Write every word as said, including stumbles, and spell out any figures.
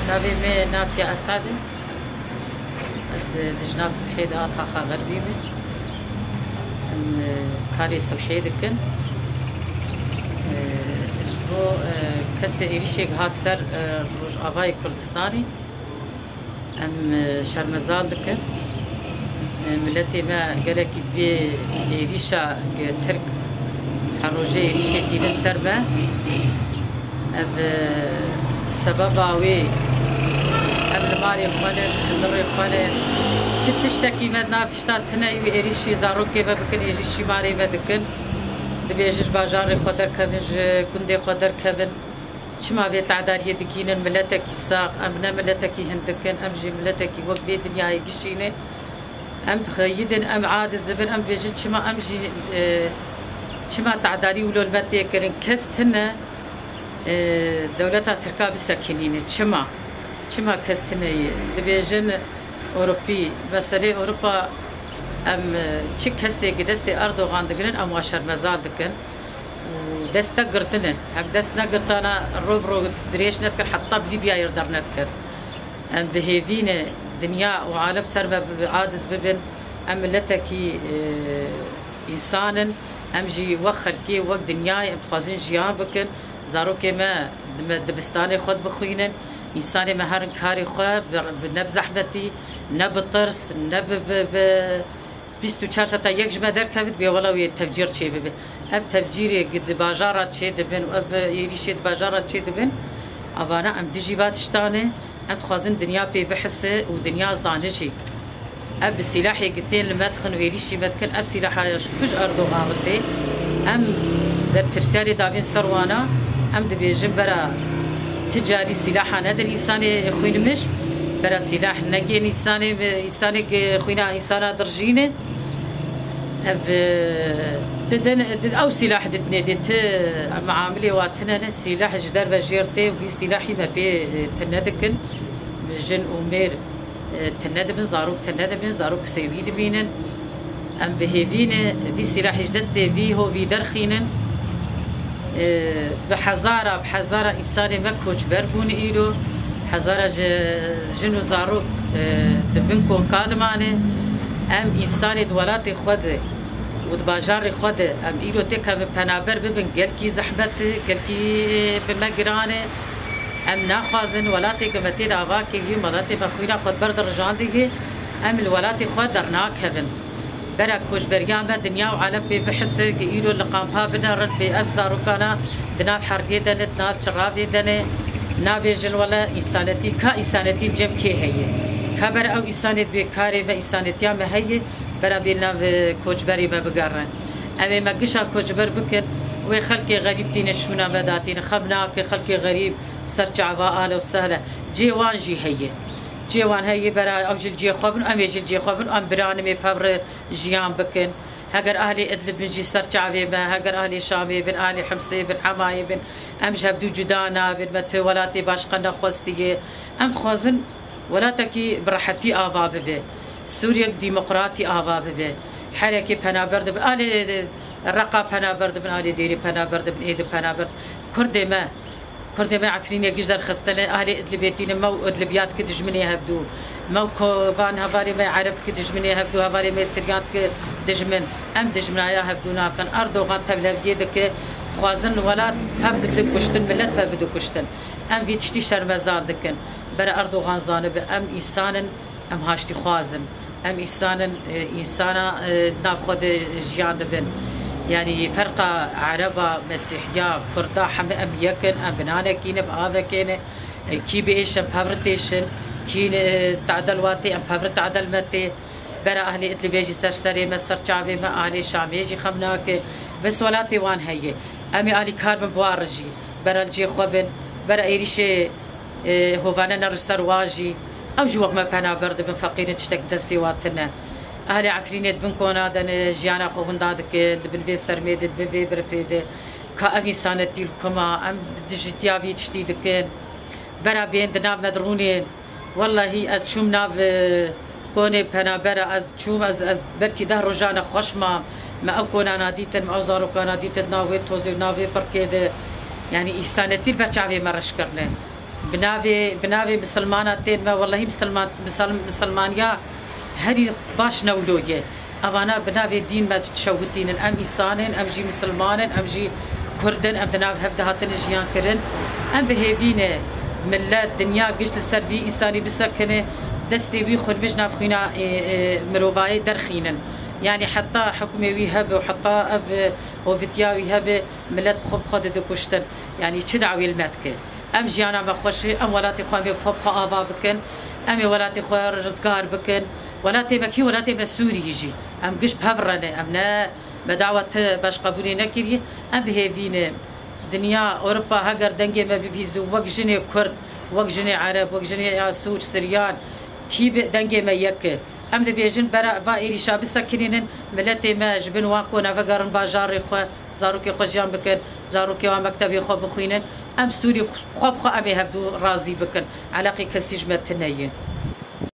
Navê me Nafiye Esad e. Ez di Lijna Silhê de a Taxa Xerbî me. Em, e, karê silhê dikin. E, ji bo, e, kesê êrîşek hat ser, e, Rojavayê Kurdistanê, em, e, şermezar dikin. E, miletê me gelekî bi vê êrîşa, e, Tirk her rojê êrîşê tînin ser me. Ev, e, sebeba wê, em li malê xwe ne, li lirê xwe ne. Ti tiştekî me di nav tişta tune yî, wî êrîşî zarokê me bikin, êrîşî malê me dikin. Dibêjin ji bajarê xwe derkevin, ji gundê xwe derkevin. Çima vê tedariyê dikînin? Miletekî sax, em ne miletekî hindik in, em jî miletekî wek vê dinyayê gişî ne. Em dixeyidin, em aciz dibin, em dibêjin, çima em jî, e, çima tedarî wilo li me tê kirin? Kes tune, e, dewleta Tirka bisekinîne. Çima? Çima kes tune ye? Dibêjin Ewropî, meselê Ewropa, em, e, çi kesê ki destê Erdogan digirin, em wan şermezar dikin. Û dest negirtine. Hek dest negirtana ro bi ro dirêj nedikir, heta bi Lîbyayê re dernedikir. Em bi hêvî ne dinya û alem ser me bi, bi aciz bibin. Em miletekî, e, însan in. Em jî wek xelkê, wek dinyayê em dixwazin jiyan bikin. Zarokê me di me dibistanê xwe de bixwînin. Însanê me herin karê xwe bi, bi ne bi zehmetî, ne bi tirs, ne bi, bi, bi bîst û çar seta yek ji me derkevit, bê wela wê tevcîr çêbibe. Ev tevcîrê di bajara çêdibin û ev êrîşê di bajara çêdibin, avana em dijî va tişta ne, em dixwazin dinya pê bihise û dinya zane jî. Ev bi sîlahê ki tên li me dixin û êrîşî me dikin, ev sîlaha ya ji ku ji Erdogan re tê, em berpirsiyarê davên ser wana, em dibêjin bera ti carî sîlaha nedin însanê xwînimij, bera sîlah negên însanê, însanê xwîna însana dirjîne. Ev, e, didin, di, ew sîlah didinê dê ti, em amilê wa tine ne, sîlah ji derve jêr tê û vî sîlahî me pê, e, tine dikin. Jin û mêr, e, tine dibin, zarok tine dibin, zarok sêwî dibînin. Em bi hêvî ne, vî sîlahî ji destê vî hovî derxînin. E, bi hezara, bi hezara însanê me koçber bûn îro. Hezara ji jin û zarok, e, di bin konka dimane. Em însanê di welatê xwe de û di bajarê xwe de em îro têkevin penaber bibin, gelkî zehmet e, gelkî bi me giran e. Em naxwazin welatê ku me tê de ava kiriye, welatê me xwîna xwe di ber de rijandî ye, em li welatê xwe dernakevin. Bera koçberiya me dinya û alem pê bihise, ku îro li kampa binerin, pê ev zarokana di nav hergê de ne, di nav çiravê de ne, nabêjin wele însanetî, ka însanetî li cem kê heye? Ka bera ew însanê dibê karê me, însanetiya me heye, bera bê nav, e, koçberê me bigere. Em ê me gişa koçber bikin, wê xelkê xerîb tîne şûna me datîne, xem nake xelkê xerîb ser çava ale û sehle. Cê wan jî heye. Cê wan heye bera ew jî li cê xwe bin, em ê jî li cê xwe bin, em biranimê pevre jiyan bikin. Heger ahlê Idlib bin jî ser çavê me, heger ahlê Şamê bin, ahlê Himsê bin, Hemayê bin, em ji hevdû cuda nabin, me tu welatê başqe nexwestiye. Em dixwazin welatekî bi rehetî ava bibe. Sûriyek demokratî ava bibe. Herekê penaber dibin, alê Reqa penaber dibin, alê Dêrê penaber dibin, ê di penaber. Kurdê me, Kurdê me Efrînê giş derxistine, ahlê Idlibê tîne, me û Idlibiyat ki dijminê hevdû. Me û kovan hevalê me Ereb ki dijminê hevdû, hevalê me Siryat ki dijmin. Em dijminaya hevdû nakin. Erdogan tevlevgê dike, dixwazin welat pev dibin kuştin, millet pev bidin kuştin. Em vî tiştî şermezar dikin. Bere Erdogan zanibe, em însan in, em haştîxwaz in. Em însan in, e, însana, e, di nav xwe de jiyan dibin. Yanî ferqa Ereba, Mesîhiya, Kurda, heme em yek in, em binanekî ne, bi avekê ne. E, kî bi êş em pevri têşin, kî, e, tadel watê em pevri tadel me tê. Bera ahlê Idlibê jî ser serê me, ser çavê me, ahlê Şamê jî xem nake. Bes welatê wan heye. Em ê alîkar bin bi wan re jî. Bera li cê xwe bin. Bera êrîşê, e, hovane nerin ser wan jî. Ew jî wek me penaber dibin, feqîrin, tiştek destê wan tune. Ahlê Efrînê di bin kona de ne, jiyana xwe winda dikin, di bin vê sermê de, di bin vê birifê de. Ka ev însanetî li ku ma, em dijîtiya vî tiştî dikin. Bera bên di nav me de rûnên. Wellahî ez çûm nav, e, konê penabera, ez çûm, ez, ez belkî deh rojan nexweş mam. Me ew konana dîtin, me ew zarokana dîtin nav wê tozê û nav wê pirkê de. Yanî însanetî li ber çavê me reş kirine. Bi navê, bi navê misilmana tên me, wellehî misilman, misal-, misilmaniya herî baş newlo ye. Evana bi navê dîn me şewitînin. Em însan in, em jî misilman in, em jî kurd in, em di nav hev de hatine jiyan kirin. Em bi hêvî ne millet, dinya giş li ser vî însanî bisekine, destê wî xurmij nav xwîna, e, e, mirovayê derxînin. Yanî heta hukmê wî hebe û heta ev, e, hovitiya wî hebe, millet bi xwe bi xwe dide kuştin. Yanî çi dawê li me dike? Em jiyana me xweş e, em welatê xwe em ê bi xwe bi xwe ava bikin, em ê welatê xwe rizgar bikin. Welatê me kî? Welatê me Sûriyê jî. Em giş bi hev re ne, em ne, me dawa ti başqebûnê nekiriye. Em bi hêvî ne. Dinya, Ewropa heger dengê me bibîze, wek jinê Kurd, wek jinê Ereb, wek jinê ya Sûr, Siryan, kî bi dengê me yek e. Em dibêjin bera va êrîşa bisekinînin, miletê me ji bin wan ku nevegerin bajarê xwe, zarokê xwe jiyan bikin, zarokê wan mektebê xwe bixwînin. Em Sûrî xwe bi xwe em ê hevdû razî bikin. Eleqê kesî ji me tune ye.